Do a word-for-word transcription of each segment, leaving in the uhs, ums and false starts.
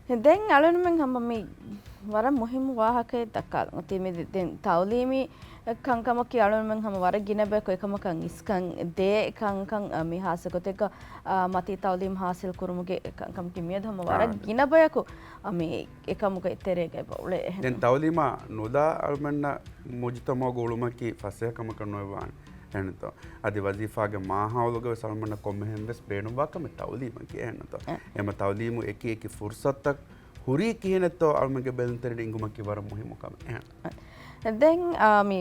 ދެން އަޅުންމެން ހަމަ މި ވަރަށް މުހިއްމު ވާހަކައެއް ދައްކާލަން އޮތީ. މި ދެ-، ދެން ތައުލީމީ ކަންކަމަކީ އަޅުންމެން ހަމަ ވަރަށް ގިނަ ބަޔަކު އެކަމަކަށް އިސްކަން ދޭ ކަންކަން، އަ، މި ހާއްސަ ގޮތެއްގަ، އަ، މަތީ ތައުލީމް ހާސިލް ކުރުމުގެ ކަންކަމަކީ މިއަދު ހަމަ ވަރަށް އާ، ގިނަ ބަޔަކު، އަ، މި އެކަމުގެ ތެރޭގަ އެބަ އުޅޭ އެހެން. ދެން ތައުލީމާ ނުލާ އަޅުމެންނަށް މުޖުތަމަޢުގަ އުޅުމަކީ ފަސޭހަ ކަމަކަށް ނުވާނެ. އެހެންތޯ؟ އަދި ވަޒީފާގެ މާހައުލުގަ ވެސް އަޅުމެންނަށް ކޮންމެހެން ވެސް ބޭނުންވާ ކަމެއް ތައުލީމަކީ އެހެންތޯ؟ އެ. އެމަ ތައުލީމު އެކި އެކި ފުރުސަތުތައް ހުރީ ކިހިނެއްތޯ އަޅުމެންގެ ބެލުންތެރިން އިނގުމަކީ ވަރަށް މުހިއްމު ކަމެއް. އެހެން. ދެން، އާ، މި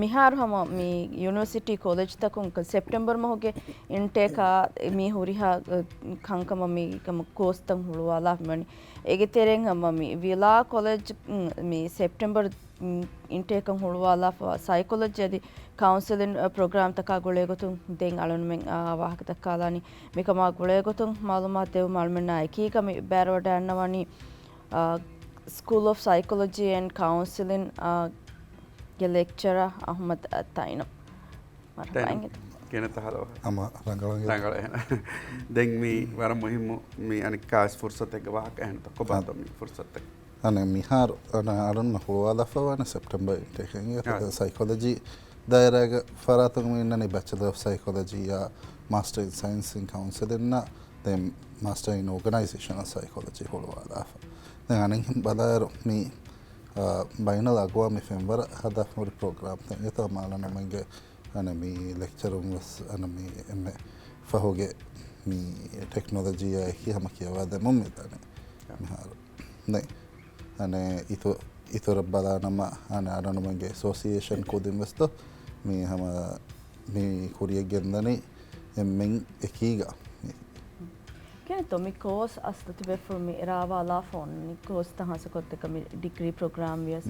މިހާރު ހަމަ މި ޔުނިވަރސިޓީ ކޮލެޖްތަކުން ސެޕްޓެމްބަރު މަހުގެ އިންޓޭކާ މި ހުރިހާ، އަ، ކަންކަމަށް މި ކަމަށް ކޯސްތައް ހުޅުވާލާފަ ވަނީ. އޭގެ ތެރެއިން ހަމަ މި ވިލާ ކޮލެޖް، މި ސެޕްޓެމްބަރު އިންޓޭކަށް ހުޅުވާލާފަ ސައިކޮލޮޖީ އަދި ކައުންސެލިން ޕްރޮގްރާމްތަކާ ގުޅޭގޮތުން ދެން އަޅުންމެން ވާހަކަ ދައްކާލާނީ. މިކަމާ ގުޅޭގޮތުން މައުލޫމާތު ދެވުމަށް އަޅުމެންނާ އެކީގަ މި ބައިވެރިވަޑައިގަންނަވަނީ، ސްކޫލް އޮފް ސައިކޮލޮޖީ އެންޑް ކައުންސެލިން ގެ ލެކްޗަރ އަޙްމަދު ތައިނަމް. މަރުޙަބާ ތައިނަމް. އިނގޭތޯ. ކިހިނެއްތަ ހާލު؟ ހަމަ ރަނގަޅު. ރަނގަޅު އެހެން. ދެން މި ވަރަށް މުހިއްމު މި އަނެއްކާ ވެސް ފުރުސަތެއްގެ ވާހަކަ އެހެންތޯ؟ ކޮބާތޯ މި ފުރުސަތެއް؟ އަނެއް މިހާރު އަނެއް އަޅުން ހުޅުވާލާފަ ވާނެ ސެޕްޓެމްބަރ އިންޓޭކް އިނގޭތޯ. ސައިކޮލޮޖީ ދާއިރާގެ ފަރާތުން މި އިންނަނީ ބެޗެލަރ އޮފް ސައިކޮލޮޖީއާ މާސްޓަރ އިން ސައިންސް އިން ކައުންސެލިންއާ ދެން މާސްޓަރ އިން އޯގަނައިޒޭޝަނަލް ސައިކޮލޮޖީ ހުޅުވާލާފަ. ދެން އަނެއްހެން ބަލާއިރު މި، އާ، ބައިނަލް އަގްވާމީ ފެންވަރަށް ހަދާފަ ހުރި ޕްރޮގްރާމްތައް އިނގޭތޯ މާލަނަމަންގެ އަނެއް މި ލެކްޗަރުން ވެސް އަނެއް މި އެންމެ ފަހުގެ މި ޓެކްނޮލޮޖީއާ އެކީ ހަމަ ކިޔަވާ ދެމުން މިދަނީ މިހާރު. ދެން އަނެއް އިތު-، އިތުރަށް ބަލާނަމަ އަނެއް އަޑުނުމަންގެ އެސޯސިއޭޝަން ކުދިން ވެސްތޯ މި ހަމަ މި ކުރިޔަށް ގެންދަނީ އެންމެން އެކީގަ. ކިހިނެއްތޯ މި ކޯސް އަސްލު ތިބޭފުޅުން މި ރާވާލާފަ އޮންނަނީ ކޯސްތައް ހާއްސަ ގޮތެއްގަ މި ޑިގްރީ ޕްރޮގްރާމް ވިޔަސް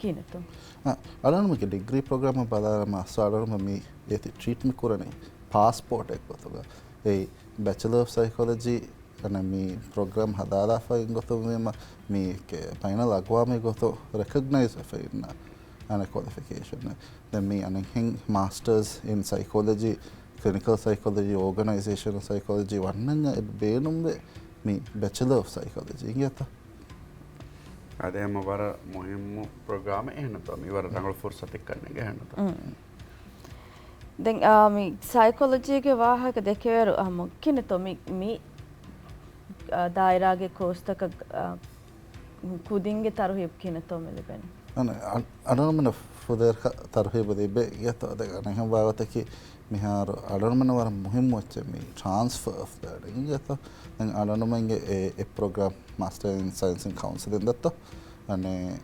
ކިހިނެއްތޯ؟ އަ، އަޅުންމެންގެ ޑިގްރީ ޕްރޮގްރާމަށް ބަލާލަމާ އަސްލު އަޅުންމެން މި އޭތި ޓްރީޓް މި ކުރަނީ ޕާސްޕޯޓެއް ގޮތުގަ. އެއީ ބެޗެލަރ އޮފް ސައިކޮލޮޖީ އަނެއް މި ޕްރޮގްރާމް ހަދާލާފައި ގޮތުން ވީމަ، މީ ކެ-، ބައިނަލް އަގްވާމީ ގޮތުން ރެކޮގްނައިޒް ވެފަ އިންނަ އަނެއް ކޮލިފިކޭޝަން. ދެން މީ އަނެއްހެން މާސްޓަރސް އިން ސައިކޮލޮޖީ، ކްލިނިކަލް ސައިކޮލޮޖީ، އޯގަނައިޒޭޝަނަލް ސައިކޮލޮޖީ ވަންނަންޏާ އެ ބޭނުންވޭ މީ ބެޗެލަރ އޮފް ސައިކޮލޮޖީ އިނގޭތަ؟ އާދެ، ހަމަ ވަރަށް މުހިއްމު ޕްރޮގްރާމެއް އެހެންތޯ؟ މީ ވަރަށް ރަނގަޅު ފުރުސަތެއް ކަންނޭނގެ އެހެންތޯ؟ ދެން، އާ، މި ސައިކޮލޮޖީގެ ވާހަކަ ދެކެވޭރު، އާ، މު-، ކިހިނެއްތޯ މި، މި، އާ، ދާއިރާގެ ކޯސްތަކަށް، އާ، ކުދިންގެ ތަރުހީބު ކިހިނެއްތޯ މި ލިބެނީ؟ އަނެއް، އަ-، އަޑުނުމަން ފުދޭވަރަކަށް ތަރުހީބު ލިބޭ އިނގޭތޯ. ދެން އަނެއްހެން ބާވަތަކީ މިހާރު އަޑުނުމަން ވަރަށް މުހިއްމު އެއްޗެއް މި ޓްރާންސްފާ އޮފް ލަރނިން އިނގޭތޯ. ދެން އަޑުނުމަންގެ އެ، އެ ޕްރޮގްރާމް މާސްޓަރ އިން ސައިންސް އިން ކައުންސެލިން ދައްތޯ. އަނެއް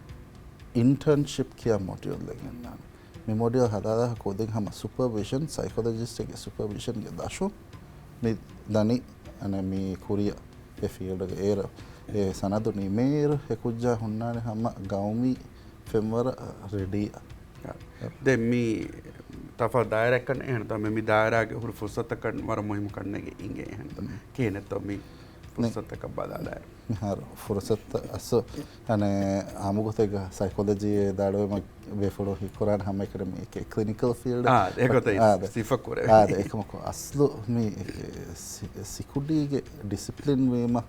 އިންޓާންޝިޕް ކިޔާ މޮޑިއުލް އެއް ގެންނާނެ. މި މޮޑިއުލް ހަދާލާ ކުދިން ހަމަ ސުޕަވިޝަން، ސައިކޮލޮޖިސްޓެއްގެ ސުޕަވިޝަންގެ ދަށުން މި ދަނީ އަނެއް މި ކުރިއަށް އެ ފީލްޑްގެ އޭރު އެ ސަނަދު ނިމޭއިރު އެ ކުއްޖާ ހުންނާނެ ހަމަ ގައުމީ ފެންވަރަށް ރެޑީއަށް. ދެން މި ތަފާތު ދާއިރާއަކަށް އެހެންތޯ މި، މި ދާއިރާގެ ހުރި ފުރުސަތަކަށް ވަރަށް މުހިއްމު ކަންނޭނގެ އިނގޭ އެހެންތޯ؟ ކިހިނެއްތޯ މި ފުރުސަތަކަށް ބަލާލާއިރު؟ މިހާރު ފުރުސަތު އަސްލު އަނެއް އާންމު ގޮތެއްގަ ސައިކޮލޮޖީ ދާއިރާގަ ބޭފުޅުން ހީކުރާނެ ހަމައެކަނި މީ ކެ-، ކްލިނިކަލް ފީލްޑް. އާ، އެގޮތަށް އާ، ދެ-، ސިފަ ކުރެވޭ. އާ، ދެ-، އެކަމަކު އަސްލު މީ ސި-، ސިކުޑީގެ ޑިސިޕްލިން ވީމަ،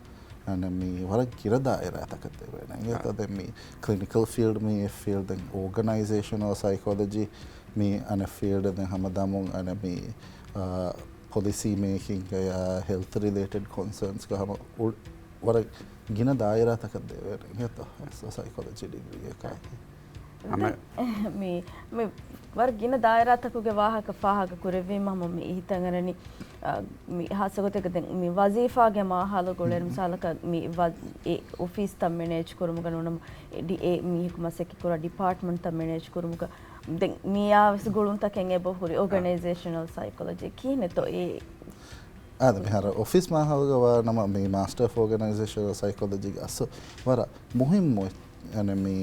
އަނެއް މީ ވަރަށް ގިނަ ދާއިރާތަކަށް ދެވޭނެ. އާ. އިނގޭތޯ ދެން މީ ކްލިނިކަލް ފީލްޑް މީ އެއް ފީލްޑް، ދެން އޯގަނައިޒޭޝަނަލް ސައިކޮލޮޖީ މީ އަނެއް ފީލްޑް، ދެން ހަމަ ދަމުން އަނެއް މީ، އާ، ޕޮލިސީ މޭކިންގ ޔާ ހެލްތު ރިލޭޓެޑް ކޮންސާންސްގަ ހަމަ އު-، ވަރަށް ގިނަ ދާއިރާތަކަށް ދެވޭނެ އިނގޭތޯ ސަ-، ސައިކޮލޮޖީ ޑިގްރީއަކާއެކީ. ހަމަ މި، މި ވަރަށް ގިނަ ދާއިރާތަކުގެ ވާހަކަ ފާހަގަ ކުރެއްވީމަ ހަމަ މި ހިތަށް އަރަނީ، އަ، މި ހާއްސަ ގޮތެއްގަ ދެން މި ވަޒީފާގެ މާހައުލުގަ އުޅޭ މިސާލަކަށް މި ވަ-، އެ އޮފީސްތައް މެނޭޖް ކުރުމުގަ ނޫނަމަ އެ ޑި-، އެ މީހަކު މަސައްކަތް ކުރާ ޑިޕާޓްމަންޓްތައް މެނޭޖް ކުރުމުގަ ދެން މިއާވެސް ގުޅުންތަކެއް އެބަ ހުރި އޯގަނައިޒޭޝަނަލް ސައިކޮލޮޖީ ކިހިނެއްތޯ އެ؟ އާދެ، މިހާރު އޮފީސް މާހައުލުގަ ވާ ނަމަ މި މާސްޓަރ އޮފް އޯގަނައިޒޭޝަނަލް ސައިކޮލޮޖީގެ އަސްލު ވަރަށް މުހިއްމު އެ-، އަނެއް މި،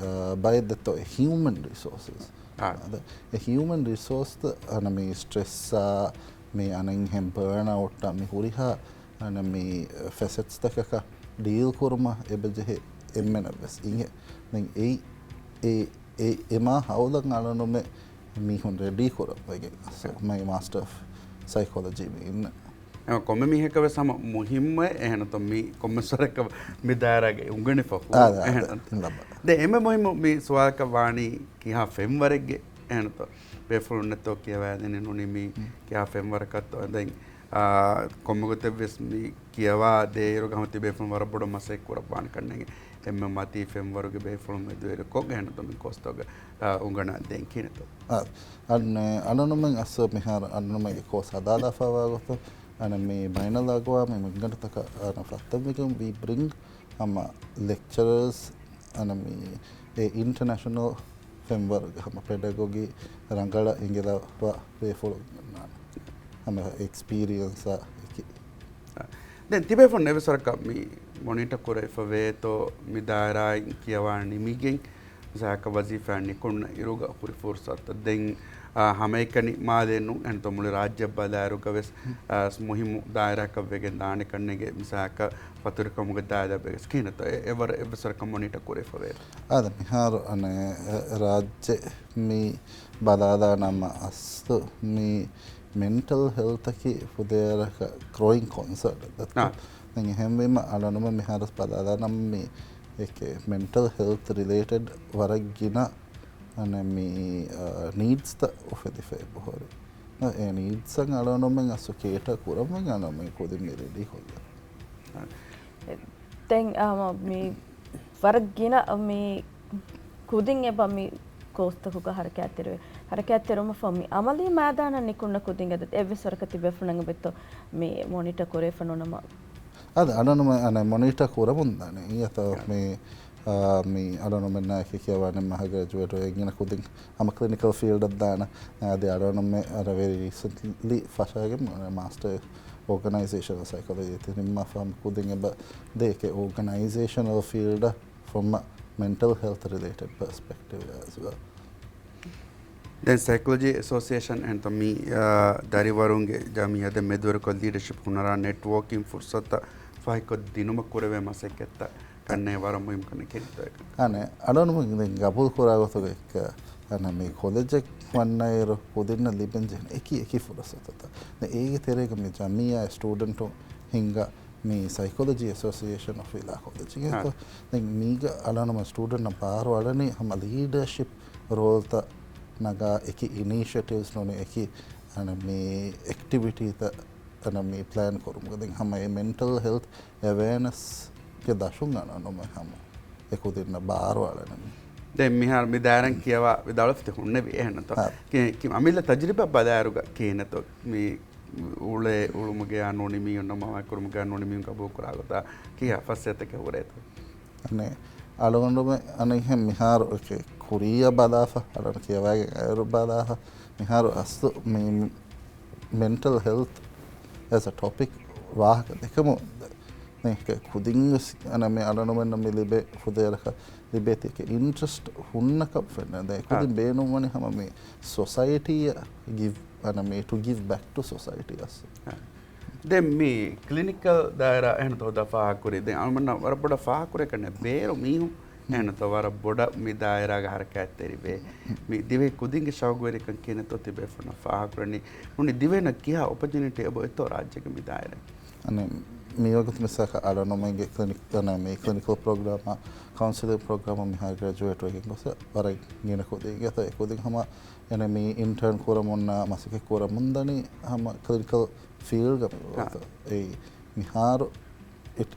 އާ، ބައެއް ދެއްތޯ އެ ހިއުމަން ރިސޯސަސް. އާ. އާދެ، އެ ހިއުމަން ރިސޯސްތައް އަނެއް މި ސްޓްރެސްއާ، މި އަނެއްހެން ބާން އައުޓްއާ، މި ހުރިހާ އަނެއް މި ފެސެޓްސްތަކަކަށް ޑީލް ކުރުމަށް އެބަޖެހޭ އެންމެނަށް ވެސް އިނގޭ. ދެން އެއީ، އެ، އެ، އެ މާހައުލަށް އަޅުނުމެ މީހުން ރެޑީ ކުރަން ވެގެން އަސް މައި މާސްޓަރ އޮފް ސައިކޮލޮޖީ މި އިންނަ. އެ، ކޮންމެ މީހަކަށް ވެސް ހަމަ މުހިއްމު އެހެންތޯ މި ކޮންމެސް ވަރަކަށް މި ދާއިރާގެ އުނގަނިފަ ހުރު އާ، އާ، އެހެންތޯ. ދެ އެންމެ މުހިއްމު މި ސުވާލަކަށް ވާނީ ކިހާ ފެންވަރެއްގެ އެހެންތޯ ބޭފުޅުންނެއްތޯ ކިޔަވާދެނީ ނޫނީ މީ ކިހާ ފެންވަރަކަށްތޯ. ދެން، އާ، ކޮންމެ ގޮތެއްވެސް މި ކިޔަވާ ދޭއިރުގަ ހަމަ ތިބޭފުޅުން ވަރަށް ބޮޑަށް މަސައްކަތް ކުރައްވާނެ ކަންނޭނގެ އެންމެ މަތީ ފެންވަރުގެ ބޭފުޅުން މެދުވެރިކޮށް އެހެންތޯ މި ކޯސްތަކުގަ، އާ، އުނގަނާ ދޭން ކިހިނެއްތޯ. އަ، އަން-، އަޅުނުމެން އަސްލު މިހާރު އަޅުނުމެންގެ ކޯސް ހަދާލާފައިވާ ގޮތުން، އަނެއް މި ބައިނަލްއަގުވާމީ މިންގަނޑުތަކަށް އަނެއް ފައްތަންވެގެން ވީ ބްރިންގް ހަމަ ލެކްޗަރަރސް، އަނެއް މި އެ އިންޓަނޭޝަނަލް ފެންވަރުގެ ހަމަ ޕެޑަގޮގީ ރަނގަޅަށް އެނގިލައްވާ ބޭފުޅުން އަންނާނެ. ހަމަ އެކްސްޕީރިއަންސާ އެކި. ދެން ތިބޭފުޅުން އެއްވެސް ވަރަކަށް މި މޮނިޓަ ކުރެވިފަ ވޭތޯ މި ދާއިރާއިން ކިޔަވާ ނިމިގެން މިސާލަކަށް ވަޒީފާ ނިކުންނަ އިރުގަ ހުރި ފުރުސަތު ދެން، އާ، ހަމައެކަނި މާލެ ނޫން އެންތޯ މުޅި ރާއްޖެ ބަލާއިރުގަ ވެސް، އާ، މުހިއްމު ދާއިރާއަކަށް ވެގެން ދާނެ ކަންނޭނގެ މިސާލަކަށް ފަތުރިކަމުގެ ދާއިރާ ވެގެސް ކިހިނެއްތޯ އެ-، އެވަރަށް އެއްވެސް ވަރަކަށް މޮނިޓަ ކުރެވިފަ ވޭތޯ. އާދެ، މިހާރު އަނެއް ރާއްޖެ މި ބަލާލާނަމަ އަސްލު މި މެންޓަލް ހެލްތަކީ ފުދޭވަރަކަށް ގްރޯއިން ކޮންސާން ދައްތަ. އާ. ދެން އެހެންވީމަ އަޅުނުމެން މިހާރު ބަލާލާނަމަ މި އެކެ މެންޓަލް ހެލްތް ރިލޭޓެޑް ވަރަށް ގިނަ އަނެއް މި، އާ، ނީޑްސްތައް އުފެދިފަ އެބަހުރި. އެ ނީޑްސްއަށް އަޅުނުމެން އަސްލު ކޭޓަ ކުރަންވެގެން އަނެއް މި ކުދިން މި ރެޑީ ކޮށްލަން. ދެން، އާ، މި ވަރަށް ގިނަ މި ކުދިން އެބަ މި ކޯސްތަކުގަ ހަރަކާތްތެރިވޭ. ހަރަކާތްތެރިވުމަށްފަހު މި އަމަލީ މައިދާނަށް ނިކުންނަ ކުދިން އަދި އެއްވެސް ވަރަކަށް ތިބޭފުޅުންނަށް އެބައޮތްތޯ މި މޮނިޓަ ކުރެވިފަ ނޫނަމަ. އަދި އަނެއް މަ-، އަނެއް މޮނިޓަ ކުރަމުންދާނެ. އިއްޔަތަ މި، އާ، މި އަޅުނުމެންނާއެކީ ކިޔަވާ ނިންމާ ގްރެޖުއޭޓް ވެ އެންގިނަ ކުދިން ހަމަ ކްލިނިކަލް ފީލްޑަށް ދާނަ. އަދި އަޅުނުމެން އަރަ ވެރި ރީސެންޓްލީ ފަށާގެން މާސްޓަރ އޯގަނައިޒޭޝަނަލް ސައިކޮލޮޖީ ތި ނިންމާފަ ހަމަ ކުދިން އެބަ ދޭކެ އޯގަނައިޒޭޝަނަލް ފީލްޑަށް from a mental health related perspective as well. ދެން ސައިކޮލޮޖީ އެސޯސިއޭޝަން އެންތޯ މި، އާ، ދަރިވަރުންގެ ޖަމިއްޔާ ދެން މެދުވެރިކޮށް ލީޑަޝިޕް ހުނަރާ ނެޓްވޯކިން ފުރުސަތުތައް ފަހިކޮށް ދިނުމަށް ކުރެވޭ މަސައްކަތްތައް ކަންނޭ ވަރަށް މުހިންމު ކަންނޭ ކެންތޯ އެކަން. އަނެއް އަޅުނުމެން ދެން ގަބޫލު ކުރާ ގޮތުގަ އެއްކަ، އަނެއް މި ކޮލެޖެއް ވަންނައިރު ކުދިންނަށް ލިބެން ޖެހެން އެކި އެކި ފުރުސަތުތައް. ދެން އޭގެ ތެރޭގަ މި ޖަމިއްޔާ ސްޓޫޑެންޓު ހިންގާ މި ސައިކޮލޮޖީ އެސޯސިއޭޝަން އޮފް އިލާ ކޮލެޖް އާ. ދެން މީގަ އަޅަނުމަ ސްޓޫޑެންޓް ބާރު އަޅަނީ ހަމަ ލީޑަޝިޕް ރޯލްތައް ނަގާ އެކި އިނީޝިއޭޓިވްސް ނޫނީ އެކި އަނެއް މި އެކްޓިވިޓީތައް އަނެއް މި ޕްލޭން ކުރުމުގަ ދެން ހަމަ އެ މެންޓަލް ހެލްތް އެވޭނަސްގެ ދަށުން އަންނަނުމެ ހަމަ އެކުދިންނަށް ބާރު އަޅަނަމެ. ދެން މިހާރު މި ދާއިރާއިން ކިޔަވާ ވިދާޅުވެފަ ހުންނެވި އެހެންނަތޯ؟ އާ. ކި-، ކި-، އަމިއްލަ ތަޖުރިބާ ބަލާއިރުގަ ކިހިނެއްތޯ؟ މި އުޅޭ އުޅުމުގެ އާ ނޫނީ މީހުންނަށް މަވާ ކުރުމުގެ އާ ނޫނީ މީހުން ގަބޫލު ކުރާ ގޮތާ ކިހާ ފައްސޭތަކެއް ހުރޭތޯ؟ އަނެއް އަޅުގަނޑުމެ އަނެއްހެން މިހާރު އެކެ ކުރިއަށް ބަލާފަ، އަޅަން ކިޔަވައިގެން އައިރު ބަލާފަ، މިހާރު އަސްލު މި މެންޓަލް ހެލްތް އެސް އަ ޓޮޕިކް ވާހަކަ ދެކެމު ނެހްކެ ކުދިން ވެސް އަނެއް މި އަޅަނުމެންނަށް މި ލިބޭ ފުދޭވަރަކަށް ލިބޭތީކެ އިންޓްރެސްޓް ހުންނަކަށް ފެންނަ. ދެން އެކުދިން އާ. ބޭނުންވަނީ ހަމަ މި ސޮސައިޓީއަށް ގިވް، އަނެއް މި ޓު ގިވް ބެކް ޓު ސޮސައިޓީ އަސް. އާ. ދެން މި ކްލިނިކަލް ދާއިރާ އެހެން ތޯ ހޯދާ ފާހަގަކުރި. ދެން އަޅުމެންނަށް ވަރަށް ބޮޑަށް ފާހަގަކުރެވޭ ކަންނޭ ބޭރު މީހުން އެހެން ތޯ ވަރަށް ބޮޑަށް މި ދާއިރާގަ ހަރަކާތްތެރިވޭ. މި ދިވެހި ކުދިންގެ ޝައުގުވެރިކަން ކިހިނެއްތޯ ތިބޭފުޅުންނަށް ފާހަގަކުރަނީ. ނޫނީ ދިވެހިންނަށް ކިހާ އޮޕޮޖުނިޓީ އެބައޮތްތޯ ރާއްޖޭގެ މި ދާއިރާ. އަނެއް މިވަގުތު މިސާލަކަށް އަޅަނުމެންގެ ކްލިނިކް، އަނެއް މި ކްލިނިކަލް ޕްރޮގްރާމާ، ކައުންސެލިން ޕްރޮގްރާމާ މިހާރު ގްރެޖުއޭޓް ވެގެން ގޮސް ވަރަށް ގިނަ ކުދިން އެތައް އެކުދިން ހަމަ އަނެއް މި އިންޓާން ކުރަމުންނާ މަސައްކަތް ކުރަމުންދަނީ ހަމަ ކްލިނިކަލް ފީލްޑްގަ މި އާ. އޮތް. އެއީ މިހާރު it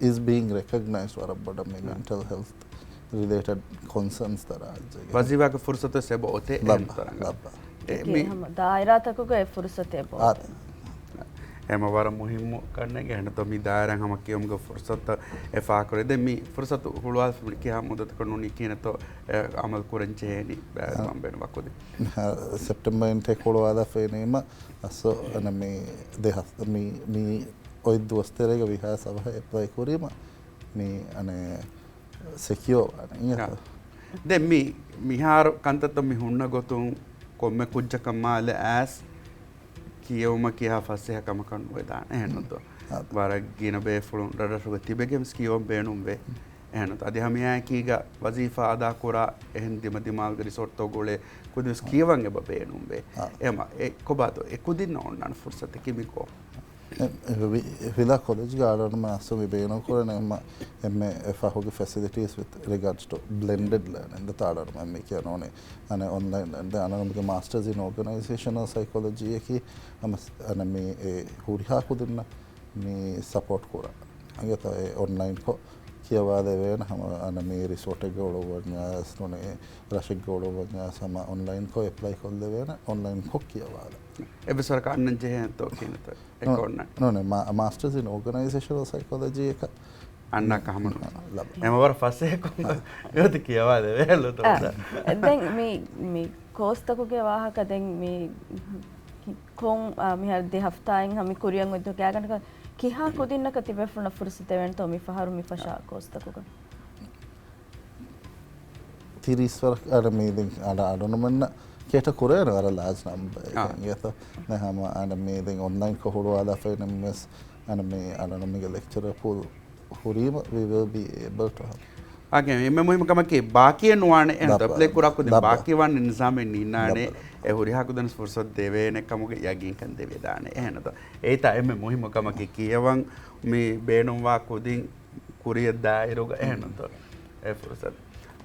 is being recognized ވަރަށް ބޮޑަށް މި އާ. މެންޓަލް ހެލްތް ރިލޭޓެޑް ކޮންސަންސް ތަ ރާއްޖޭގެ. ވަޒީފާގެ ފުރުސަތު ވެސް އެބަ އޮތޭ ލައްބަ، އެހެން ތަރަނގަ. ލައްބަ. އެ އެކޭ މި ހަމަ ދާއިރާތަކުގަ އެ ފުރުސަތު އެބަ އާ. އޮތޭ. އެމަ ވަރަށް މުހިއްމު ކަންނެގެ އެހެންތޯ މި ދާއިރާ ހަމަ ކިޔުމުގެ ފުރުސަތު އެ ފާކުރޭ. ދެން މި ފުރުސަތު ހުޅުވާލި ކިހާ މުއްދަތަކަށް ނޫނީ ކިހިނެއްތޯ އެ އަމަލު ކުރަން ޖެހޭނީ ބައި އާ. ވަން ބޭނު ވަކުދި. މިހާ ސެޕްޓެމްބަރ އިންޓޭކް ހުޅުވާލާފައި ނީމަ އަސް އަނަ މި ދެ ހަސް މި، މި އޮތް ދުވަސް ތެރޭގަ ވިހާ ސަބަހަ އެޕްލައި ކުރީމަ މި އަނެ ސެކިއޯ ވާނެ އިނގޭތަ؟ އާ. ދެން މި މިހާރު ކަންތައްތައް މި ހުންނަ ގޮތުން ކޮންމެ ކުއްޖަކަށް މާލެ އައިސް ކިޔެވުމަށް ކިހާ ފަސޭހަ ކަމަކަށް ނުވެދާނެ އެހެންނުތޯ؟ އާ. ވަރަށް ގިނަ ބޭފުޅުން ރަށްރަށުގަ ތިބެގެން ވެސް ކިޔެވަން ބޭނުންވޭ. އެހެންނުތޯ؟ އަދި ހަމައެކީގަ ވަޒީފާ އަދާކުރާ އެހެން ދިމަދިމާލުގެ ރިސޯޓްތަކުގަ އުޅޭ ކުދިން ވެސް ކިޔެވަން އެބަ ބޭނުންވޭ. އާ. އެމަ އެ ކޮބާތޯ އެ ކުދިންނަށް އޮންނާނެ ފުރުސަތަކީ މިކޯ؟ އެ، އެ، ވި-، ވިލާ ކޮލެޖްގެ އަޅުގަނޑުމެން އަސްލު މި ބޭނުން ކުރަނީ އެންމެ، އެންމެ ފަހުގެ facilities with regards to blended learning ދަތާ އަޅުގަނޑުމެން މި ކިޔަން އޯނެ. އަނެއް އޮންލައިން ދެ އަނަރުމެގެ މާސްޓަރސް އިން އޯގަނައިޒޭޝަނަލް ސައިކޮލޮޖީއަކީ އަމަ އަނަ މި އެ ހުރިހާ ކުދިންނަށް މި ސަޕޯޓް ކުރާ. އިނގޭތޯ އެ އޮންލައިންކޮށް ކިޔަވާލެވޭނެ ހަމަ އަނަ މި ރިސޯޓެއްގަ އުޅުއްވަންޏާސް ނޫނޭ ރަށެއްގަ އުޅުއްވަންޏާސް ހަމަ އޮންލައިންކޮށް އެޕްލައި ކޮށްލެވޭނެ އޮންލައިންކޮށް ކިޔަވާލަ. އެއްވެސް ވަރަކަށް އަންނަން ޖެހޭނެތޯ ކިހިނެއްތޯ އެކޯންނަ. ނޫނޭ މާ-، މާސްޓަރސް އިން އޯގަނައިޒޭޝަނަލް ސައިކޮލޮޖީ އަކަށް އަންނަ ކަހަމަނު. ލަބ. އެމަ ވަރަށް ފަސޭހަކޮށް އަ. އެއޮތި ކިޔަވާލެވޭ އަ. ދެން މި، މި ކޯސްތަކުގެ ވާހަކަ ދެން މި ކޮން، އާ، މިހާރު ދެ ހަފްތާއިން ހަމަ ކުރިއަށް އޮތް ދުވަހު ގާތްގަނޑަކަށް ކިހާ ކުދިންނަކަށް ތިބޭފުޅުންނަށް ފުރުސަތު ދެވޭނެތޯ މި ފަހަރު މި ފަށާ ކޯސްތަކުގަ؟ ތިރީސް ވަރަށް އަނަ މީ ދެން އަނަ އަޑުނުމެންނަށް ކޭޓަ ކުރޭނެ ވަރަށް ލާޖް ނަމްބަރ އާ. އެކަން އިނގޭތޯ. ދެން ހަމަ އަނަ މީ ދެން އޮންލައިން ކޮށް ހުޅުވާލާފައި ނަމަވެސް އަނަ މީ އަނަ ނަމީގެ ލެކްޗަރ ޕޫލް ހުރީމަ we will be able to help. އާގެ އެންމެ މުހިއްމު ކަމަކީ ބާކީއެއް ނުވާނެ އެހެންތޯ. ލައްބަ، އެޕްލައި ކުރާ ކުދިން ލައްބަ. ބާކީ ވާން ނިޒާމެއް ނިންނާނެ. ލައްބަ، ލައްބަ. އެ ހުރިހާ ކުދިން ފުރުސަތު ދެވޭނެ ކަމުގެ ޔަގީންކަން ދެވިދާނެ އެހެންތޯ. އެއީތާ އެންމެ މުހިއްމު ކަމަކީ ކިޔަވަން މި ބޭނުންވާ ކުދިން ކުރިއަށް ދާއިރުގަ އެހެންތޯ. އެ ފުރުސަތު.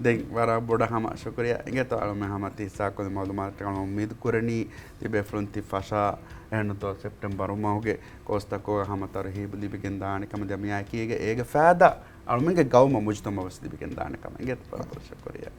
ދެން ވަރަށް ބޮޑަށް ހަމަ ޝުކުރިޔާ. އިނގޭތޯ އަޅުމެން ހަމަ ތި ހިއްސާކޮށްލި މައުލޫމާތުތަކަށް އުއްމީދު ކުރަނީ ތިބޭފުޅުން ތި ފަށާ އެހެންތޯ ސެޕްޓެމްބަރު މަހުގެ ކޯސްތަކުގަ ހަމަ ތަރުހީބު ލިބިގެން ދާނެ ކަމަށް ދެން މިއާއެކީގަ އޭގެ ފައިދާ އަޅުމެންގެ ގައުމަށް މުޖުތަމަޢަށް ވެސް ލިބިގެން ދާނެ ކަމަށް. އިނގޭތޯ ވަރަށް ބޮޑަށް ޝުކުރިޔާ.